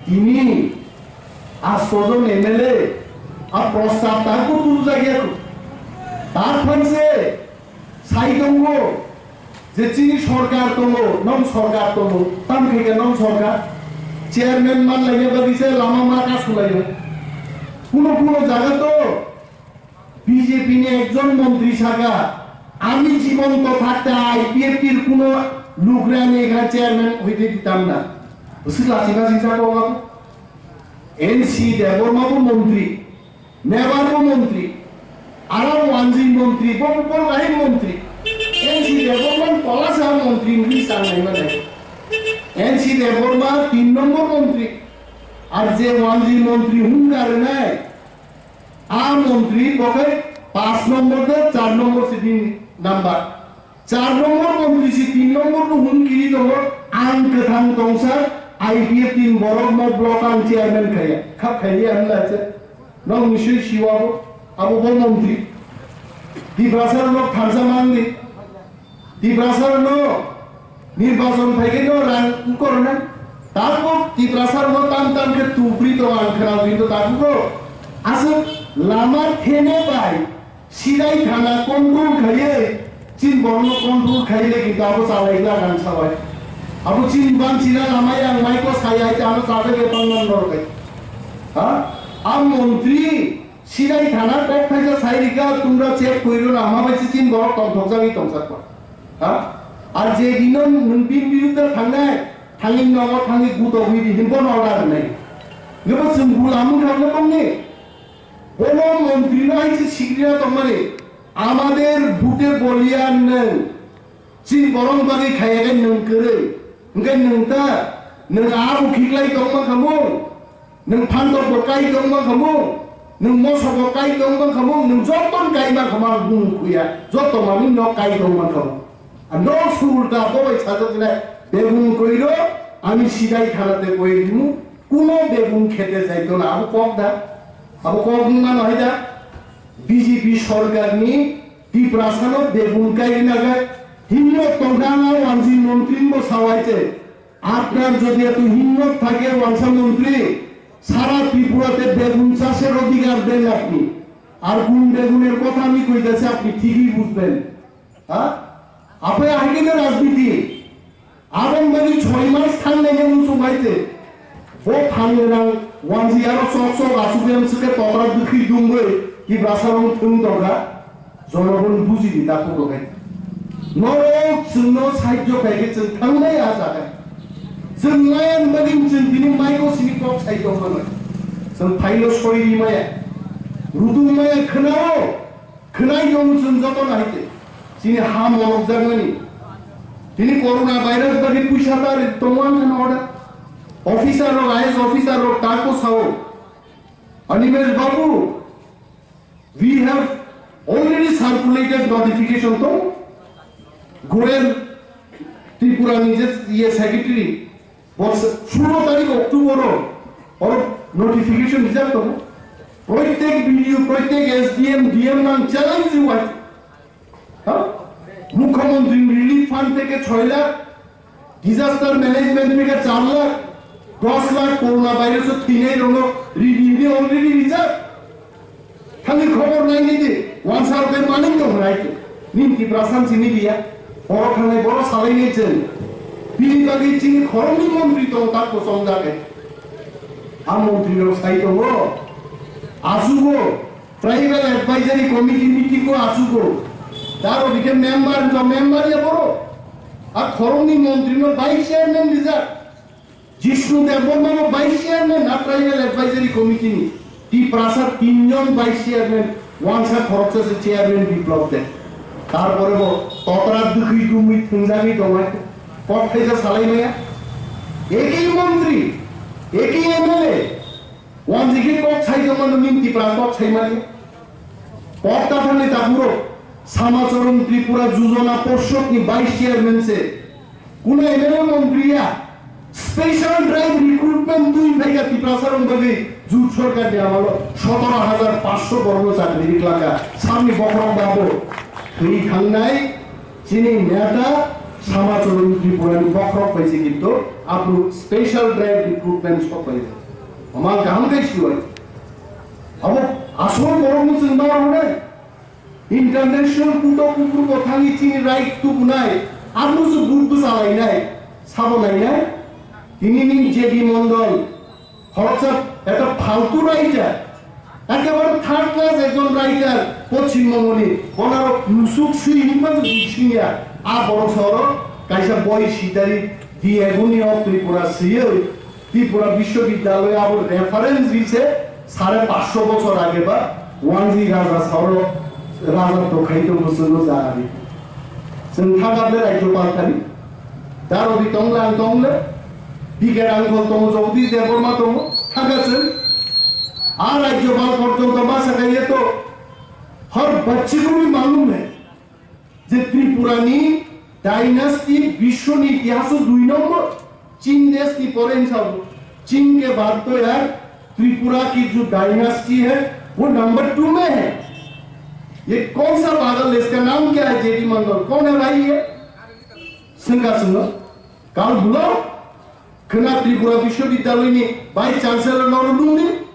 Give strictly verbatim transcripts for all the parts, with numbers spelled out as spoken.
Bini astojon M L A a prostab tabuk tuljak ya kho. Tar phanse sai tongo je chini sorkar tongo, non sorkar tongo, tam khe non sorkar. Chairman man laina bagwi se lama ma kasulaio. Kuno kuno jaga to B J P ni ekjon montri saka, "Ami jibonto thakte I P F T r kuno lugrani ekha chairman hoite ditam na." Bwswk lachi basi saka o abo. N C Debbarma bo montri, Mebar bo montri, aro Wanjwi montri, bo bo bo lahi montri. N C Debbarma kolasa montri wngwi sanai mane. N C Debbarma tin nombor montri, ar je Wanjwi montri hungkar nai, a montri bo khe paanch nombor de char nombor se bini number. Char nombor montri si tin nombor no hum kiri tongo, ang kwthang tongsa, I P F T ni borok no block ang chairman khaiya. Khap khailiya hwnla se. Nok nisoi siwa bo, abo bo montri. Tiprasa rok thansa mangdi. Tiprasa rok no nirbachon phaikhe no rang ukor na. Tabuk Tiprasa rok no tam tam khe tupri tongo ang khna, kintu tabuk aswk lama thene bai Sidai thana control khaiye, chin borokno control khaile kintu abo chalai gla kang sawai. Abo chin ban china lamai ang maiko sai ai ta ano chade be pang nan dor kai. Ha? A montri sidai thana kok thaisa sai rika tumra check koiro na ma bai chin borok tong thok jagwi tong sakwa. Ha? Ar je dino nwng bin birudda thangnai, thangwi nogo thangwi guto hui di hin bono order nai. Ngebo chwng bula mung thangna bongni. Bono montri no hai se sikri na tongmani. Amader bute boliya nwng. Chini borok bagwi khaiya khe nwng kwrwi. Hwnkhe nwng ta, nwng abo khiklai tongma khamung. Nwng phantok bo kai tongma khamung. Nwng mosok bo kai tongma khamung. Nwng joto kai ma khamung bung khuya. Joto mani no kai tongma khamung. Ano sulta bo bai sajak nai, bebung koiro, ami sidai thanate koi rimu, kuno bebung khete jaito na, abo kok da, abo kok wngma no hai da, B J P sorkar ni Tiprasa no bebung kai rina gai, himno tongda na wanji montri bo sawai te, apnar jodi eto himno thake wansa montri, sara Tripura te bebung chasher odhikar den apni, ar gun beguner kotha ami koitasi apni thikhi bujben. Ha? Apai ahikhe no rajniti. Aboni bagwi choi mas thangnai no muchung hai te. Bo thangni rang wanji aro chok chok asuk yang sike tokra dukhi dungwi Tiprasa rong thung doga. Jonogon buji di daku dogai. Norok chwngno sahajyo khaikhe chwng thangnai a jaga. Chwng layan bagwi chwng tini maiko sini kok sai tong manwi. Chwng phaino soi ri maya. Rudung maya khwnao. Khwnai tongo chwng joto naikhe. Chini ha morokjakmani. Tini corona virus bagwi puisa ta ri tongo ang khana order. Officer rok, I A S officer rok tako sao. Animesh Babu, we have already circulated notification to Goel Tripura ni je iye secretary. Bo sulo tarik October o oro notification rijak tongo. Proitek B D O, proitek S D M, D M nang challenge riwai. Ha? Mukhyamantri relief fund theke choi lakh, disaster management theke char lakh, dos lakh corona virus o thwinai rokno ridi hwnwi already rijak. Thangwi khobor nainai di, wansa rok bai manwi tong hwnai khe. Nini Tiprasa sini liya. Borok thangnai, borok salainai chwng. Bini bagwi chini khoroknwi montri tong tak bo chongjak khe. A montri rok sai tongo. Achugo, Tribal Advisory Committee meeting o achugo. Taro bikhe member, jo member ya borok. A khoroknwi montri no vice chairman rijak. Jishnu Debbarma bo vice chairman na Tribal Advisory Committee ni. Tiprasa tinjon vice chairman, wansa khoroksa se chairman Biplab Deb. Tarpore bo totra dukhi dumwi thwngjagwi tongnai. Kok thaisa salai maya. Ekei montri, ekei M L A. Wanjikhe kok sai tongmano nini Tipra kok sai mani. Kok ta thangni takhurok. Samacharan Tripura Jojona Porshod ni vice chairman se. Kuno M L A montri ya, special drive recruitment twi phaikha Tiprasa rok bagwi jut sarkar ni amalo sotoro hajar paanch sho borok no chakri riklaka. Samni bokhorok babo thwi thangnai chini neta Samacharan Tripura ni bokhorok bai se kintu aphuru special drive recruitment sok bai. Ama kaham khe siwai. Abo asol borok no chwng ma rwnai. International Court of Appeal bo thangwi chini right tubunai. Arno se buk bwsa lainai. Sabo lainai. Tini ni J D Mondol. Khoroksa ekta faltu writer. Ekebare third class ekjon writer. Poschim Bongoni. Bonaro musuk swi hinma se buk singya. A borok soro kaisa boi sitari The Agony of Tripura siyoi. Tripura Bishwobidyaloy abo reference rise sare pansho bochor age ba wanji raja sauro raja tokhai to musuno jagani. Chwng thangkha ble Rajyapal thani. Daro di tongla ang tongle. Bike ang kol tongo Jagdish Debbarma tongo. Thangkha chwng. A Rajyapal porjonto ma sakai to har bachche ko bhi malum hai. Je Tripura ni dynasty biswoni itihaso dui nombor, Chin dynasty pore hinsa bo. Chin ke baad to yaar Tripura ki jo dynasty hai, wo number two mein hai. Ye kaun sa pagal hai, iska naam kya hai, J D Mandal? Kaun hai bhai ye? Sengka sengno. Kal bulao. Khwna Tripura Bishwobidyaloyni Vice Chancellor no nungdi,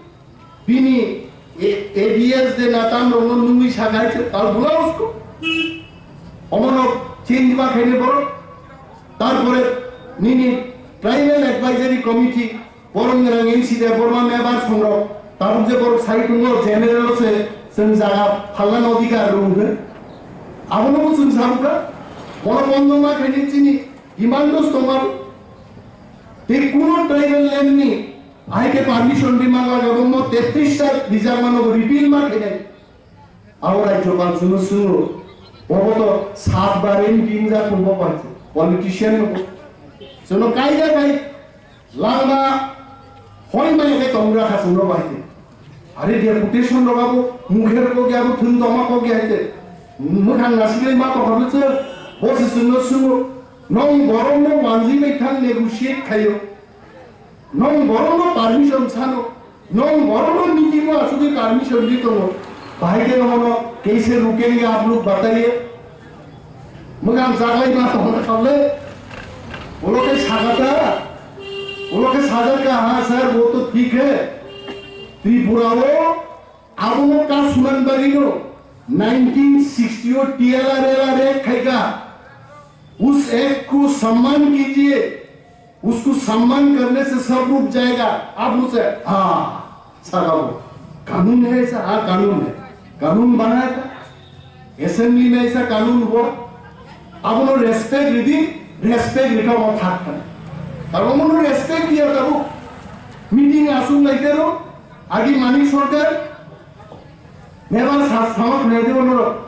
bini A-, A D S de na tam rokno nungwi sakha hai se, tal bula usko. Omono change ma khaini borok. Tarpore nini Tribal Advisory Committee, borom gwnang N C de borma member songrok, tabuk je borok sai tongo general se chwng jaga phalna odhikar rwngkhe. Abono bo chwng sabukha. Bono bondo ma khaini chini Himanto Stomar, tei kuno tribal land ni ahai khe permission di mangla gabo mo tetris ta bijak mano repeal ma khainai. Abo Rajyapal chwngno swngo, bobo to sat bar M P wngjak bo bai politician no. Chwngno kaida kai langma hoi mai khe tongra kha chwngno bai khe. Are deputation rok abo mukher kok ya, abo thung toma kok ya hai te. Mwkhang nasilai ma tongkha bwswk, bo se chwngno swngo, "Nwng borokno wanjwi bai thang negotiate khaio. Nwng borokno permission sano. Nwng borokno meeting o achugwi permission di tongo. Bahai khe nono kaise rukenge aap log bataiye." Mwkhang chaklai ma tongkha kable. Ulo khe sakata. Ulo khe sajakha, "Ha sir, wo to thik hai." Tripura o abono ka sunan bagwino nineteen sixty o T L R L R Act khaikha. उस एक्ट को सम्मान कीजिए, उसको सम्मान करने से सब रुक जाएगा। आप उसे, हाँ, saka bo, kanun hai sa, ha, kanun hai. Kanun banaya tha. Assembly nai sa kanun hua. Abono respect ridi, respect rikha bo thak thani. Tar abono respect diya tabo. Meeting asung lai tero, agi Manik Sarkar, member sa, sama khunai de bono.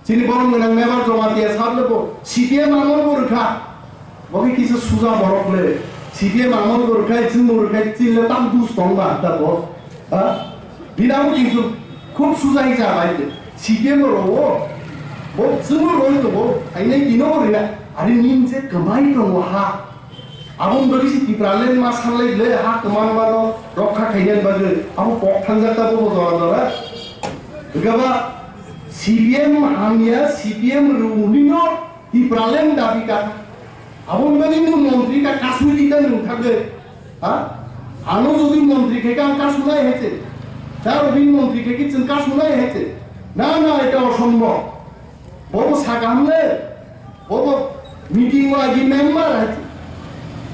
Chini borom gwnang member Jamatia sab le bo C P M amol bo rikha. Bo khe kisa suja borok le. C P M amol bo rikha, chwng bo rikha, chini le tam dus tong ba ta bo. Ha? Bina bo kintu khub suja hisa bai de. C P M bo ro bo. Bo chwng bo ro bo. Ai nai dino bo rina. Ari nin je kamai tong ha. Aboni bagwi se Tipraland ma sanlai ble ha kwmangmano rokha khainani bagwi abo kok thangjak ta bobo jora jora. Hwnkhe ba C P M hamya, C P M rwnino Tipraland dabi ka. Aboni bagwi nwng montri ka kasui di ta nwng thagwi. Ha? Ano jodi montri khe ka ang kasunai hai se. Daro bini montri khe ki chwng kasunai hai se. Na, na, eta osombhob. Bobo saka hamle. Bobo meeting o agi member hai.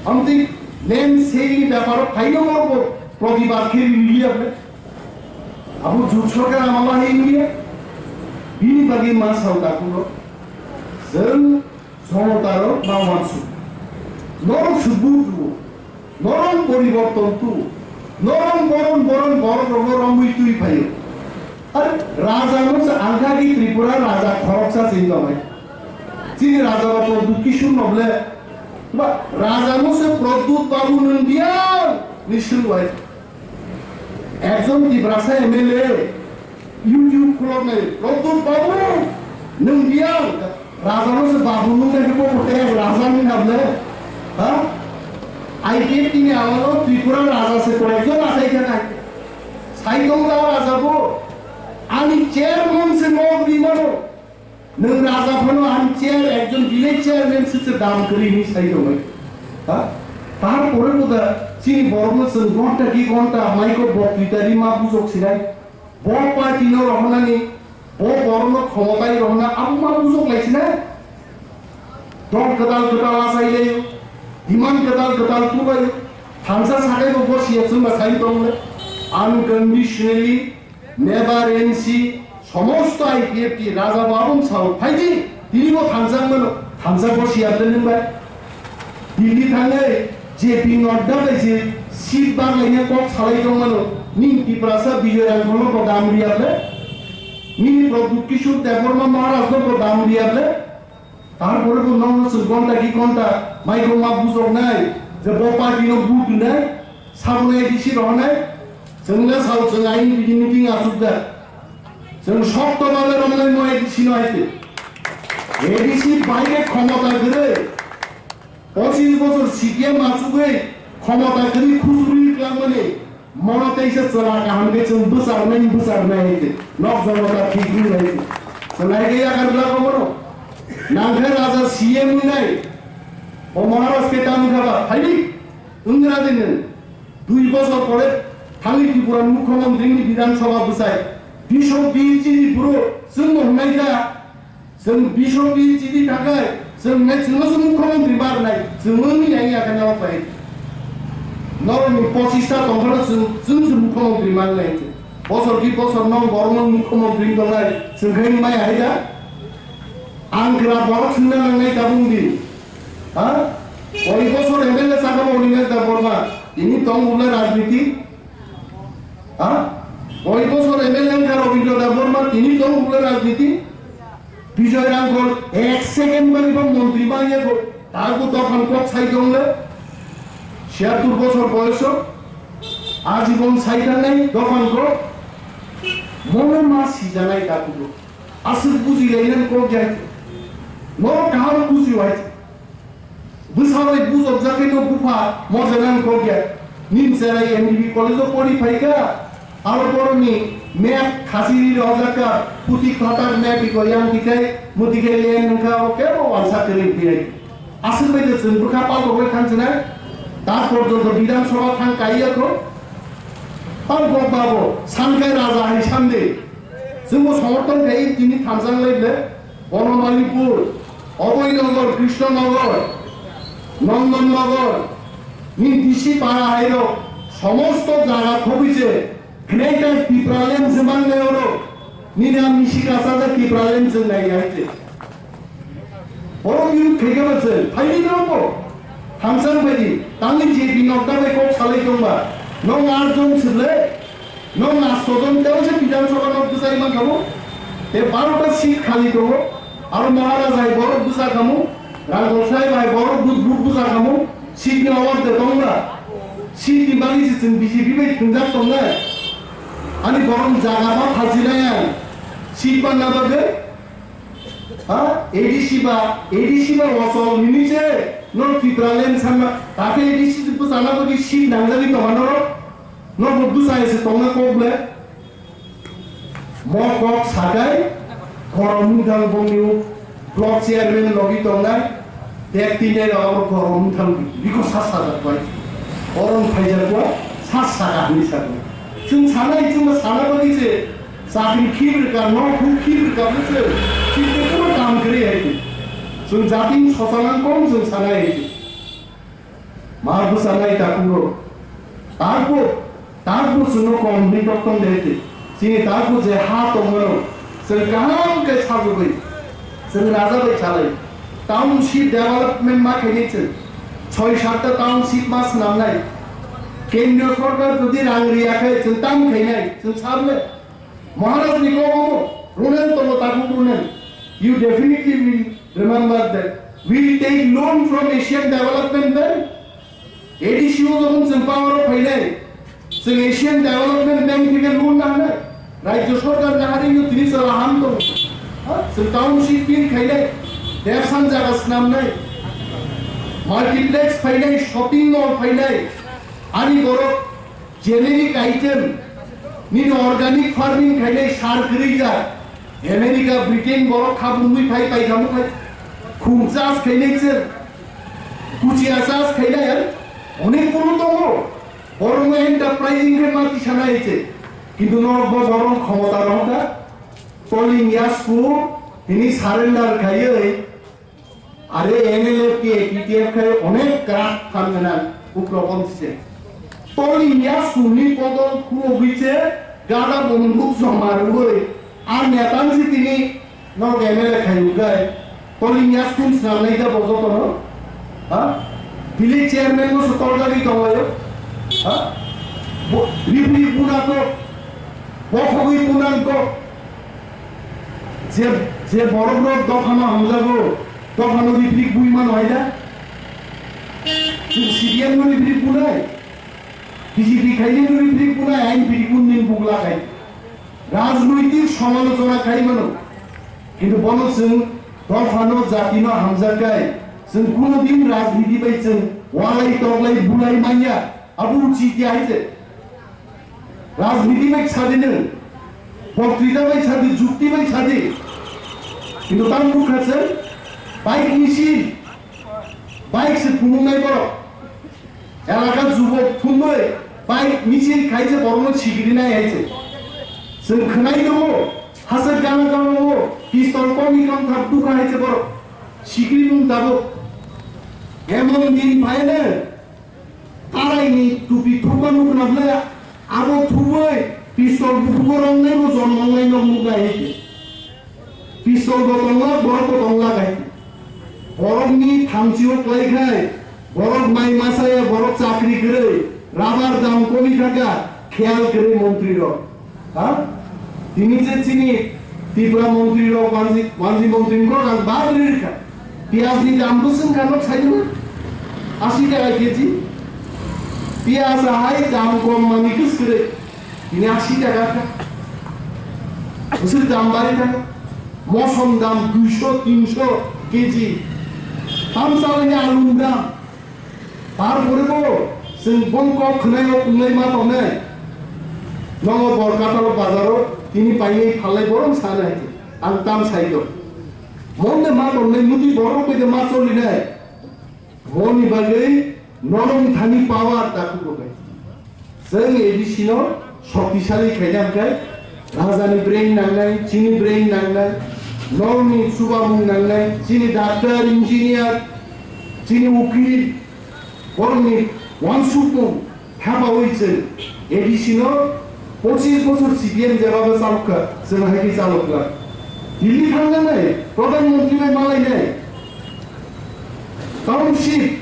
Amtwi name sale ni beparo phaino bobo protibad khe ri ri apne. Abo jut sorkar amala hai India. Bini bagwi ma sao dakuno. Jeng jonotaro ma wansu. Norok subu tu. Norok poriborton tu. Norok boron boron boron boron rongwi twi phaio. Are raja no se angkha ki Tripura raja khoroksa chini tongmai. Chini raja ba Pradyut Kishore no ble. Ba raja no se Pradyut Babu nwng biyang ni swngwai. Ekjon Tiprasa M L A YouTube khuloknai Pradyut Babu nwng biyang. Raja no se Babu nwng nai bo kote raja ni hamle. Ha? I P F T ni amalo Tripura raja se koyekjon asai kha nai. Saitong da raja bo. Ani chairman se nok di mano. Nwng raja phano ani chair ekjon village chairman se se dam kri ni saitong. Ha? Tar pore bo da Chini borokno chwng ghonta ki ghonta maiko boktwita ri ma bujok sinai. Bo party no rohornani, bo borokno khomotai rohorna abo ma bujok lai sinai. Dol kwtal kwtal achai laio, demand kwtal kwtal tulaio. Thansa sakai bo bosi ya chwngba sai tong le. Unconditionally Never N C, somosto I P F T, Raja Babun sao, phaidi, tini bo thansa mano, thansa bo siya de nung bai. Delhi thangwi J P Nadda bai je seat baglaina kok salai tong mano, ning Tiprasa Bijoy Rangkhol no bo dam riya ble, ning Pradyut Kishore Debbarma Maharaj no bo dam riya ble, Tarpore bo nono chwng ghonta ki ghonta maiko ma bujoknai, je bo party no vote rwnai, saboni A D C rohornai, chwng le sao chwng aini bini meeting achukjak. Chwng sokto bale romnai mo A D C no haite. A D C baire khomota kwrwi, pochis bochor C P M achugwi khomota kwrwi khujuri klangmani, Mono teisa chwla kaham khe chwng bwcharnai, bwcharnai hai se. Nok jono ta thik ri hai se. Chwlai khe yakar bla ko bono. Nang khe raja C M wngnai. O Maharaj khe tamo kha ba, phaidi. Wngra de nwng. Dui bosor pore thangwi Tripura Mukhyamantri ni Bidhan Sabha bwsai. Bisho B G ni buro chwng no hwnai da. Chwng bishoki chini thakai, chwng nai chwngno se mukhyamantri ma rwnai, chwng wngwi nai ya khe nabo pai. Norokni pochista tongphano chwng, chwng se mukhyamantri ma rwnai chwng. Bosor ki bosor nong borokno mukhyamantri wng tongnai, chwng khe wng maya hai da? Ang kwra borok swngna nangnai tabuk di. Ha? Koi bosor M L A chakha bo hwnwi nai da Borma, tini tong bole rajniti? Ha? Koi bosor M L A wngkha Rabindra Debbarma, tini tong bole rajniti? Bijoy Rangkhol ek second bai bo montri ma ya ko, ta ko tokhan kok sai tong le. Siyattur bosor boyoso, ajibon sai thangnai tokhan kok, mono ma sijanai ta kudo. Aswk buji lainan kok jai. Noro kaham buji wai. Bwsaroi bujokjak khe no bupha mojanang kok ya. Nin cherai M D B college o pori phaikha. Aro boroni map khasi ri rojak kha. Puti khatar map iko yang tikai, muti kai len nungkha o kebo wansa kwrwi phiyai. Aswk bai de chwng bwkha paltok bai thang chinai. Ta porjonto Bidhan Sabha thang kai ya kho. Tamo kok babo, sankai raja hai sande. Chwngbo somorthon khai tini thansa lai le. Bonomalipur, Abhoynagar, Krishnanagar, Nandannagar, ni D C para hairok, somosto jaga khobije, Greater Tipraland se mangnai oro, nini ang misi kasa je Tipraland se nai hai se. Oro biru khege ba se, phaini no bo. Thangsang baidi, tangni J P Nadda bai kok salai tongba, nong ar jon sirle, Nong asto jon teo se Bidhan Sabha nok bwsai man kamo. Te baro ta seat khali tongo. Aro Maharaj hai borok bwsa kamo. Rangkol Sahib hai borok bu-, bu-, bwsa kamo. Seat ni awar de tongla. Seat ni bagwi se chwng B J P bai thwngjak tongnai. Ani borok jaga ma phalsinai ang. Seat manna bagwi. Ha? A D C ba, A D C ba wasol nini se. Nong Tipraland sanna. Tate A D C bwsana bagwi seat nangjagwi tongo norok. Nogo bwsai se tongna kok le. Mo kok sakai, borok mungthang bongni block chairman logi tongnai, bek tinai rok abo borok mungthang biko sa sajak bai. Borom phaijak wa, sa saka hwnwi sakni. Chwng sanai, chwng sana bagwi se chakri khibri ka, nok huk khibri ka bwse, chwng tei kono kam kwrwi hai di. Chwng jating sosalang kom chwng sanai hai di. Ma bwsa nai takhuk rok. Takbo, takbo chwngno kom hwnwi tok tong de twi. Chini takbo je ha tongmano, chwng kaham khe sajagwi, chwng raja bai salai. Township development ma khainai chwng. Choi satta township ma swnamnai. Kendriya sorkar jodi rang riya khe chwng tam khainai, chwng sable. Maharaj ni kok omo, Ronel tongo takhuk Ronel. You definitely will remember that. We take loan from Asian Development Bank. A D C o jokon chwng power o phainai, chwng Asian Development Bank theke loan nahnai. Rajya sorkar nahari no tini chala ham tongo. Ha? Chwng township build khainai. Depsan jaga swnamnai. Multiplex phainai, shopping mall phainai. Ani borok Generic item, nini organic farming khainai sar kwrwi jak. America, Britain borok khabungwi phai paikhamu khai. Khum chas khainai se, kuchia chas khainai, onek kunu tongo. Borokno enterprising khe ma tisana hai se. Kintu norok bo borok khomota rohorkha. Toling yasku hini surrender khaiwi are M L A P A P T F khai onek kwrak phan gwnang ukrok om se. Toling yasku ni bodol khurogwi se gada bonduk joma rwwi a netan si tini Norok M L A khai hwnkhai, tolni yaskhung swnamnai da bo jotono? Ha? Village chairman no se torjagwi tonglaio? Ha? Bo, ripri buna kok, bokhogwi buna kok. Je, je borok rok dophano hamjago, dophano ripri bui mano hai da? Chwng C P M no ripri bunai? B J P khaini no ripri bunai? Ain biri bun nin bugla khai. Rajnoitik somalochona khai mano, kintu bono chwng dophano, jatino hamjakkai, chwng kuno din rajniti bai chwng walai toklai bulai manya, abo uchit ya hai se. Rajniti bai sadi nwng, boktwita bai sadi, jukti bai sadi, kintu tam bukha chwng bike misil, bike se phunuknai borok. Elaka jubok thumwi bai misil khai se borokno sikirinai hai se. Chwng khwnai tongo, hachwk gana gana o pistol komi kamthar dukha hai se borok sikiri nung tabuk. Emon din phaino taraini tupi thukma nukna ble abo thubwi pistol bukugo rongnai bo jonmo wngnai nok nuknai hai se. Pistol bo tonglak, borok bo tonglak hai. Borokni thamchi o klai khai, borok mai masa ya, borok chakri kwrwi, rabar dam komi thaka, kheyal kwrwi montri rok. Ha? Tini je chini Tripura montri rok, wanji, wanji montri rok ang bad ri rikha. Piyaj ni dam bo swng kha nok sai dima. Asi taka K G. Piyaj ahai dam kom mani kwskwrwi. Tini asi taka kha. Bwswk dam bari thang. Mosom dam duiso, tinso K G. Tam salani alum dam. Tar pore bo chwng bong kok khwnai o wnglai ma tongnai. Nogo Borkatalo bazaro tini painai phalai borok sana hai. Ang tam sai do. Mon de ma tongnai muti borok bai de ma cholinai. Moni bagwi norong thani power ta kugo bai. Chwng A D C no shoktisali khaina hwnkhe rajani brain nangnai, chini brain nangnai, norokni chubamung nangnai, chini doctor, engineer, chini ukil, borokni wansukmung habawi chwng A D C no pochis bochor C P M jeba bo chalokha, chwng hai khe chalokla. Delhi thangjanai, Pradhan Mantri bai malainai, township,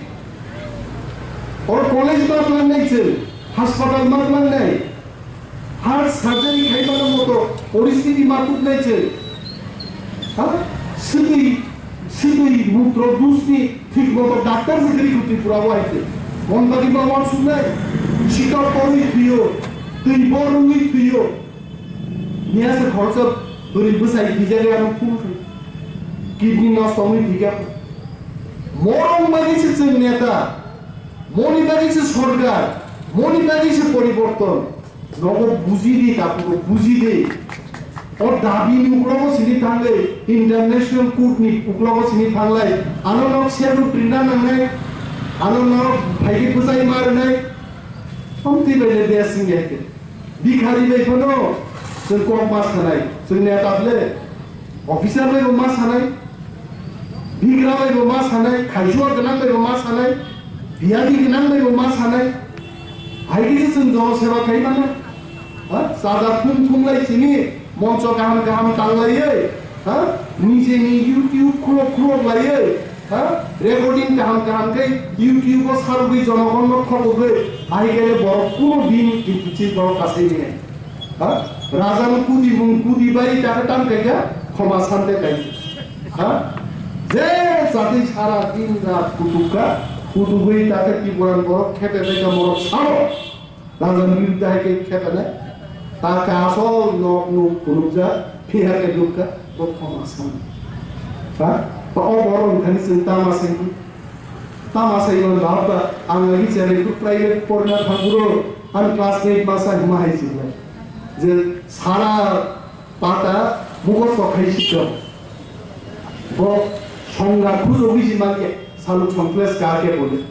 or college ma tlangnai chwng, hospital ma tlangnai, heart surgery khaimano moto poristiti ma tubnai chwng. Ha? Swtwi, swtwi mutro dusni thik moto doctor se kwrwi kho Tripura o hai se. Mon bagi ma wansuknai, sikok torwi thwiyo, twi borwi thwiyo. Niya se khoroksa bwrwi bwsai thwijagwi ano phuru thwi. Kidney nosto wngwi thwikha. Morong bagwi se chwng neta, moni bagwi se sorkar, moni bagwi se poriborton. Nogo buji di, tabugo buji di. O dabi ni uklogo sini thanglai, International Court ni uklogo sini thanglai. Ano nok seru prinda nangnai, ano nok phaidi bwsai ma rwnai. Omtwi bai le bia sing ya khe. Bikhari bai phano chwng kok ma sanai, chwng neta ble. Officer bai bo ma sanai, bigra bai bo ma sanai, khaisua gwnang bai bo ma sanai, biyadi gwnang bai bo ma sanai. Hai khe chwng jono seba khai mano. Ha? Chada thum thum lai sini moncho kaham kaham tanglaiwi, ha? Nijeni YouTube khulok khulok laiwi, ha? Recording kaham kaham khe YouTube o sarugwi jonogonno thokogwi, hai khe borok kuno din kiching borok kasai nai. Ha? Raja no kudi bung kudi bai ta tam kai ga khoma sante kai. Ha? Je jati sara din rat kutuk ka, kutuk bai ta ke tiburan borok khepe bai ka borok sabo. Raja ni biruddhe hai ke khepe nai. Ta ka asol nok nuk kunuk ja, phiya ke nuk ka, bo khoma san. Ha? To o borok thani sing tama sing. Tama sai man baba, ang lagi chere tu private porna thanguro, ang classmate masa hima hai sila. Je sara pata mugo sokhai sikha. Bo songga khujo biji mangke, saluk songkles ka ke bole.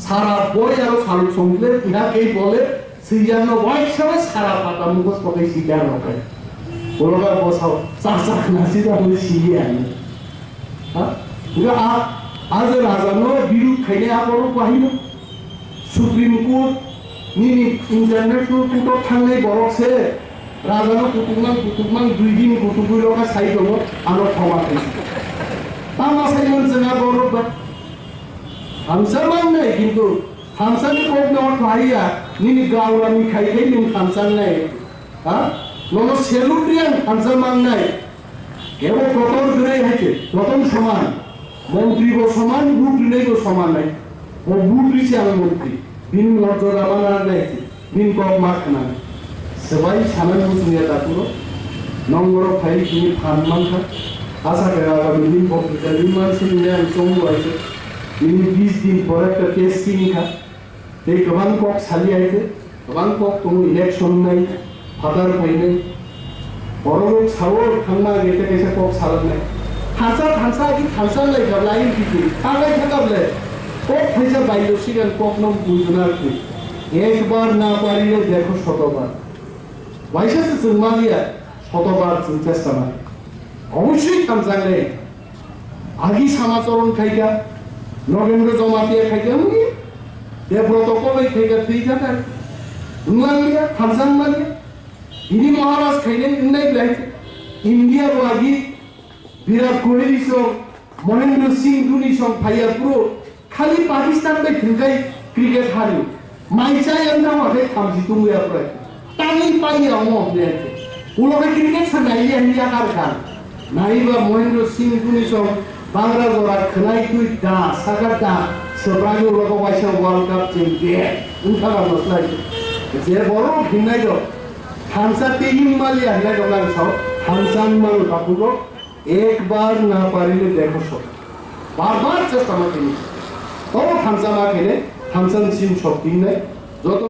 Sara boi aro saluk songkle ina kei bole siyano waisa sara pata mukos pakai sikar rokai. Bologa bosao chak chak nasi da bole siya ani. Ha? Ina a aje raja no biru khaine a boro bahino. Supreme Court nini International Court o thangnai borok se raja no kutukmang kutukmang dui din kutukgwi roka sai tongo ano khoma khai. Tama sai man chwng a borok ba. Thansa mangnai, kintu thansani kokno thaiya, nini gaurani khai khai nwng thansa wngnai. Ha? Nono salute ri ang thansa mangnai. Kebo kotor gwnai hai khe, jotono soman. Montri bo soman, vote rinai bo soman hai. O vote ri se ang montri. Bini lojja rama na nai khe. Bini kok ma khna. Swbai sanani muchungya dakuro. Nongoro phai bini phan mankha. Asa khe agami din kok kisa din man sini ne ang chong bai se. Bini bis din pore ekta case sini kha. Tei kwbang kok sali hai khe. Kwbang kok tongo election nai. Phatar phainai. Borok sao thangma age tei kaisa kok salaknai. Thansa thansa agi thansa lai kha lai kiti. Tagai thangkable. Kok thaisa bailo sigan kokno buiduna kwi. Ekbar na parile dekho shotobar. Waisa se chwng maliya shotobar chwng chesta mali. Obosoi thansa le. Agi Samacharan khaikha, Nogendra Jamatia khaikha, wngya. Debroto Koloi khaikha, thwi kha tai. Wnglangliya, thansa wngmaliya. Bini Maharaj khainai wngnai belai. India bo agi Virat Kohli song, Mahendra Singh Dhoni song phaiya phuru khali Pakistan bai thwngkhai cricket hari. Mai chaya wngkha ma khe thamchi tungwi aphrai. Tangwi paiya omo hwnwi hai khe. Ulo khe cricket se naiya hwnwi yakar kha. Naiba Mahendra Singh Dhoni song bangra jora khwnai twi da, saka da, swbrangwi ulo khe waisa World Cup champion wngkha ba mwslai. Je borok himnai rok. Thansa tei wng maliya hinai rok ang sao, thansa wng mano takhuk rok, ekbar na parile dekho sok. Bar bar chesta ma khaini. Tobo thansa ma khaine, thansa ni sim sok tingnai. Joto